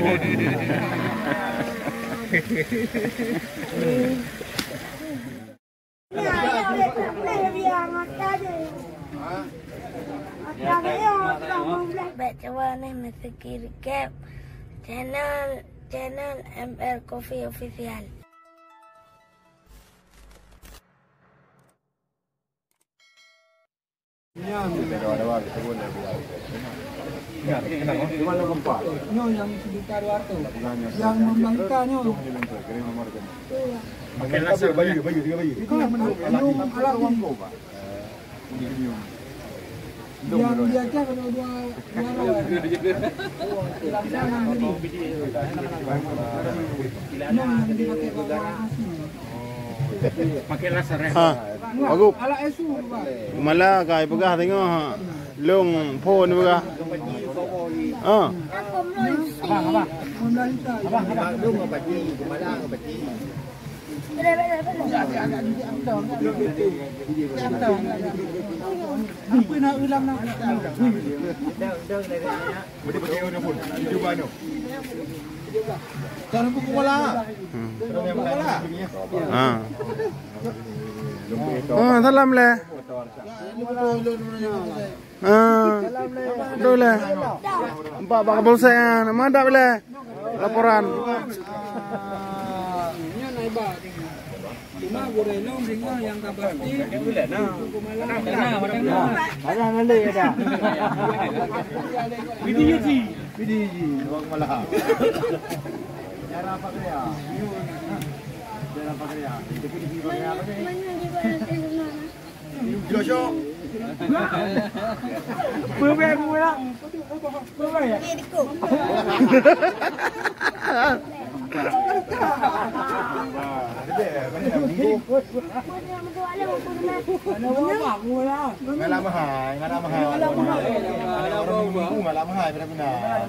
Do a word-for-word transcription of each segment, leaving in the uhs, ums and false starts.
Bèk cuba neh meusikir gap channel, channel M R Coffee Official. Nyoe yang sejuta dua ratus. Yang memerintah nyoe. Pakai laser, bayu, bayu, tiga bayu. Itu yang menang. Yang alat ini. Yang biasa kalau dua, dua orang. Yang sana enam ribu. Yang dipakai bawa asli. Pakai laser, eh? Ha. Bagus. Alat esu, Pak. Mala kai peugah tengok. Long phone peugah. Ha. Abang, abang. Abang, abang. Apa nak ulam nak? Betul-betul dia pun. Dia cuba tu. Jangan buku bola. Hmm. Buku bola. Ha. Ha, salam leh. Ha. Duleh. Empat bak Kapolsek, ha. Madap leh. Laporan. Nyoe na iba. Cuma gurèe lôn deungö nyang ka pasti. Ada nanti ada. Video ji. Video ji. Wong malah. Cara apa kaya? Cara apa kaya? Itu pun di mana apa ni? Joshua. Peue mula? Peue ya? Malam hai, malam hai. Malam hai, benar-benar.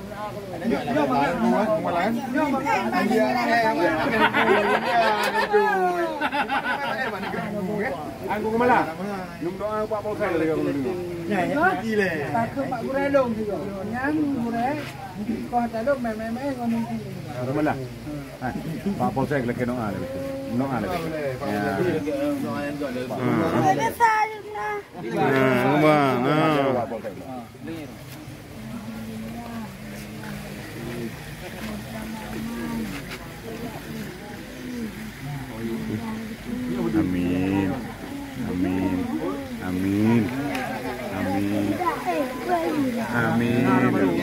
Aku kemala. Nyoe doa Pak Polsek lagi aku dulu. Takut Pak Gurèe lôn juga. Nyan Gurèe, kau tak lôn, meh-meh ngomong sini. Kemala. Ha, Pak Polsek lagi doa lagi. Doa lagi. Ya. Hmm. Ya, kemala. Ha. Amin. Amin. Amin. Amin. Amin.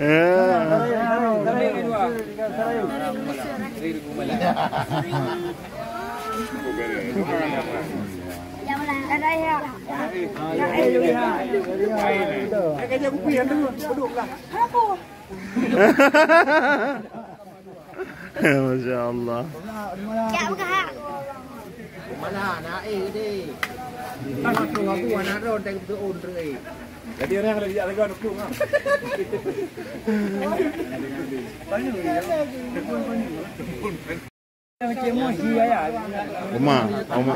Eh. Masya Allah. Mana nak eh deh. Aku aku anak ron tak betul on terus. Jadi orang lagi jaga dukung ah. Uma, uma.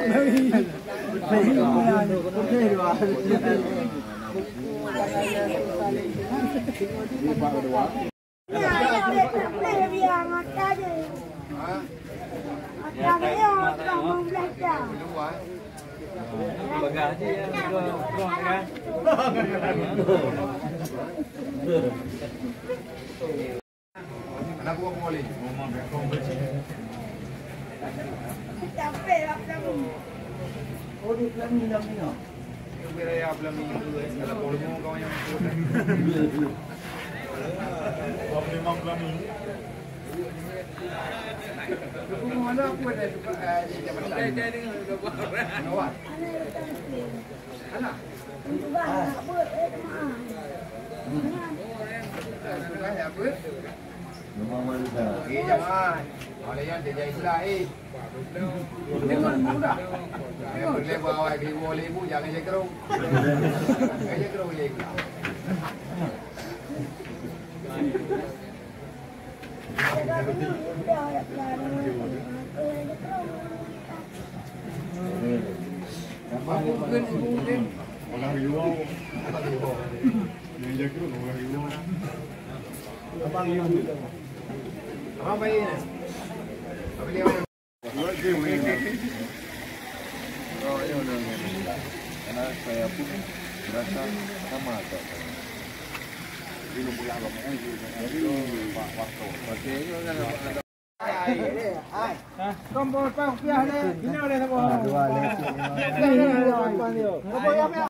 Karena saya pun merasa sama.